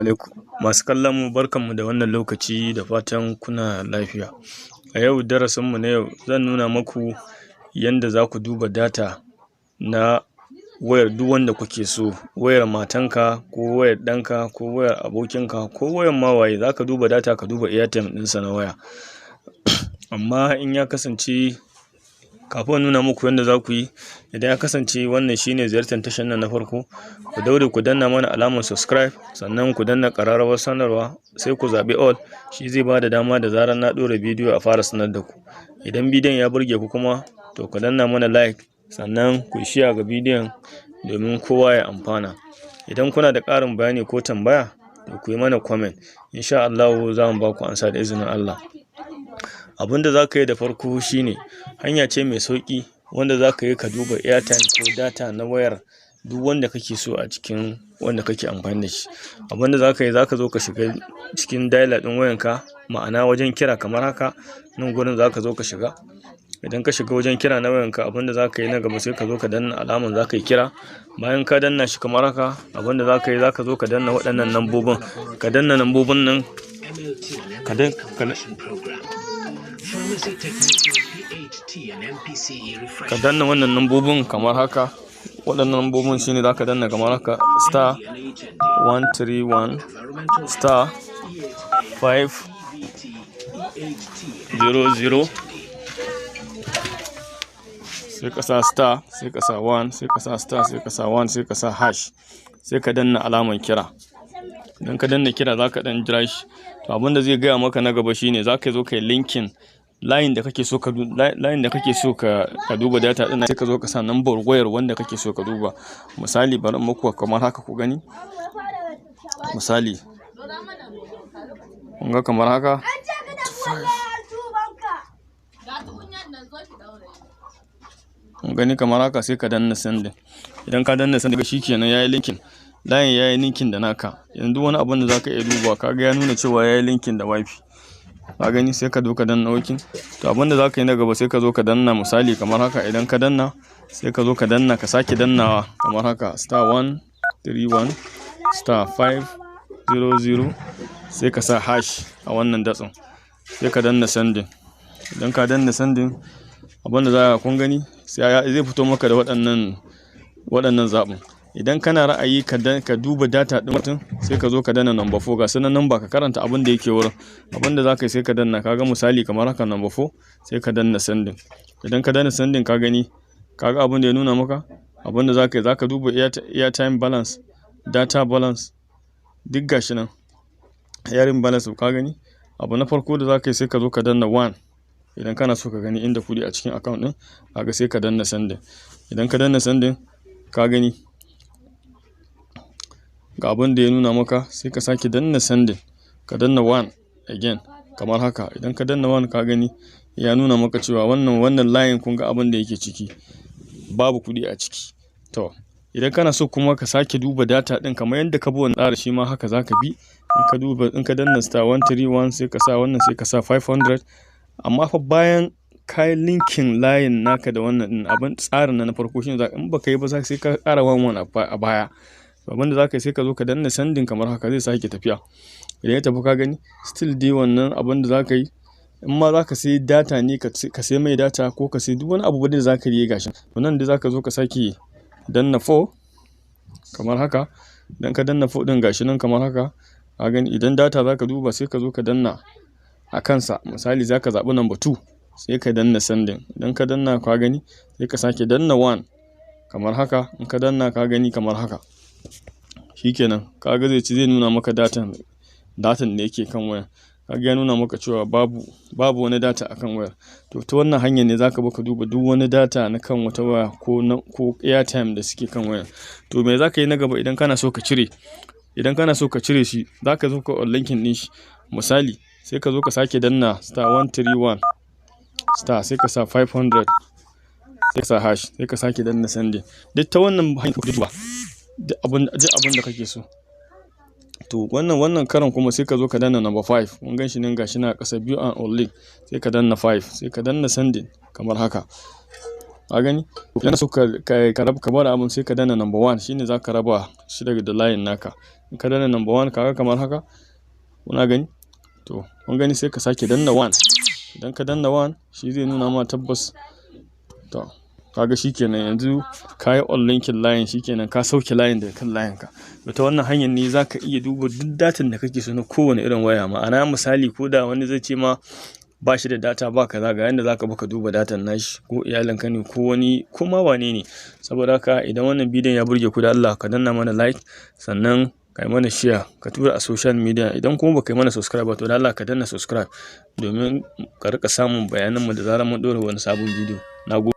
Alaikum. Masu kallon mu, barkanmu da wannan lokaci, da fatan kuna lafiya. A yau darasin mu na yau, zan nuna maku yanda zaku duba data na wayar duk wanda kuke so, wayar matanka ko wayar ɗanka ko wayar abokinka ko wayar ma waye zaka duba data, ka duba airtime ɗinsa na waya. Amma in ya kasance, kafin in nuna muku yanda zaku yi, idan ya kasance wannan shine ziyartar tashar nan na farko, ku daure ku danna mana alamar subscribe, sannan ku danna ƙararrawar sanarwa, sai ku zaɓi all. Shi zai bada dama da zarar na ɗora bidiyo a fara sanar da ku. Idan bidiyon ya burge ku kuma, to ku danna mana like, sannan ku share ga bidiyon domin kowa ya amfana. Idan kuna da ƙarin bayani ko tambaya, to ku yi mana comment, insha Allahu za mu ba ku amsa da izinin Allah. Abunda zaka yi da farko shine, hanya ce mai sauƙi wanda zaka yi ka duba airtime ko data na wayar duk wanda kake so a cikin wanda kake amfani da shi. Abunda zaka yi, zaka zo ka shiga cikin dialer ɗin wayanka, ma'ana wajen kira, kamar haka nan gurin zaka zo ka shiga. Idan ka shiga wajen kira na wayanka, abunda zaka yi na gaba, sai ka zo ka danna alaman zaka yi kira. Bayan ka danna shi kamar haka, abunda zaka yi, zaka zo ka danna waɗannan lambobin, ka danna lambobin nan ka dan ka danna wannan lambobin kamar haka. Waɗannan lambobin shine zaka danna kamar haka: *131*500, sai ka sa star, sai ka sa 1, sai ka sa star, sai ka sa 1, sai ka sa hash, sai ka danna alaman kira. Idan ka danna kira, zaka ɗan jira shi. To, abunda zai gaya maka na gaba shine zaka zo kai linking layin da kake so ka duba data ɗin, sai ka zo ka sa number wayar wanda kake so ka duba. Misali, bari in muku kamar haka ku gani. Misali, kun ga kamar haka, kun gani kamar haka, sai ka danna sending. Idan ka danna sending, shikenan, yayi linking layin, yayi linking da naka. Yanzu wani abun da zaka iya dubawa, kaga ya nuna cewa yayi linking da WiFi, ka gani, sai ka zo ka danna okay. To, abun da zaka yi na gaba, sai ka zo ka danna, misali kamar haka. Idan ka danna, sai ka zo ka danna, ka sake dannawa kamar haka: *131*500, sai ka sa hash a wannan datsin, sai ka danna sending. Idan ka danna sending, abun da za kun gani, sai zai fito maka da waɗannan zaɓin. Idan kana ra'ayi ka duba data ɗin mutum, sai ka zo ka danna number 4. Ga sunan number, ka karanta abin da yake wurin. Abin da za ka yi, sai ka danna, ka ga misali kamar haka, number 4, sai ka danna sending. Idan ka danna sending, ka gani, ka ga abin da ya nuna maka. Abin da za ka yi, za ka duba airtime balance, data balance, duk gashi nan, airtime balance, ka gani. Abu na farko da za ka yi, sai ka zo ka danna 1. Idan kana so ka gani inda kuɗi a cikin account ɗin, kaga sai ka danna sending. Idan ka danna sending, ka gani ga abin da ya nuna maka, sai ka sake danna sending, ka danna 1 again kamar haka. Idan ka danna 1, ka gani ya nuna maka cewa wannan layin, kun ga abin da yake ciki, babu kuɗi a ciki. To, idan kana so kuma ka sake duba data ɗin kamar yadda ka bi wannan tsari, shi ma haka zaka bi. In ka duba, in ka danna *131, sai ka sa wannan, sai ka sa 500. Amma fa bayan ka yi linking layin naka da wannan ɗin, abin tsarin na farko shine, in baka yi ba, sai ka ƙara 11 a baya. Abin da zaka yi, sai ka zo ka danna sending kamar haka, zai sake tafiya. Idan ya tafi, ka gani, still dai wannan abin da zaka yi, in ma zaka sai data ne, ka sai mai data ko ka sai duk wani abu da zaka yi, gashi to nan dai zaka zo ka sake danna 4 kamar haka. Idan ka danna 4 ɗin, gashi nan kamar haka, ka gani, idan data zaka duba, sai ka zo ka danna a kansa. Misali, zaka zaɓi number 2, sai ka danna sending. Idan ka danna, ka gani, sai ka sake danna 1 kamar haka. In ka danna, ka gani kamar haka, shikenan, kaga zai ci, zai nuna maka datan da yake kan wayar. Kaga ya nuna maka cewa babu wani data akan wayar. To, ta wannan hanyar ne zaka bi ka duba duk wani data na kan wata waya ko na ko airtime da suke kan wayar. To, me zaka yi na gaba? Idan kana so ka cire shi, zaka zo ka unlinking ɗin shi. Misali, sai ka zo ka sake danna *131*, sai ka sa 500, sai ka sa hash, sai ka sake danna sending. Duk ta wannan hanyar ka duba duk abin da kake so. To, wannan karon kuma, sai ka zo ka danna number 5. Kun gan shi nan, gashi nan a ƙasa, view and unlink, sai ka danna 5, sai ka danna sending kamar haka. Ka gani? Idan so ka bar abun, sai ka danna number 1, shine zaka raba shi daga da layin naka. In ka danna number 1, kaga kamar haka, kuna gani? To, kun gani, sai ka sake danna 1. Idan ka danna 1, shi zai nuna ma tabbas. To, kaga shikenan, yanzu ka yi unlinking layin, shikenan ka sauke layin daga kan layin ka. To, ta wannan hanyar ne zaka iya duba duk datan da kake so na kowane irin waya. Ma'ana, misali, ko da wani zai ce ma ba shi da data ba kaza, ga yanda zaka bi ka duba datan nashi, ko iyalinka ne, ko wani, ko ma wane ne. Saboda haka, idan wannan bidiyon ya burge ku, da Allah ka danna mana like, sannan ka yi mana share, ka tura a social media. Idan kuma baka yi mana subscribe ba, to da Allah ka danna subscribe domin ka rika samun bayanan mu da zarar mun ɗora wani sabon bidiyo. Na gode.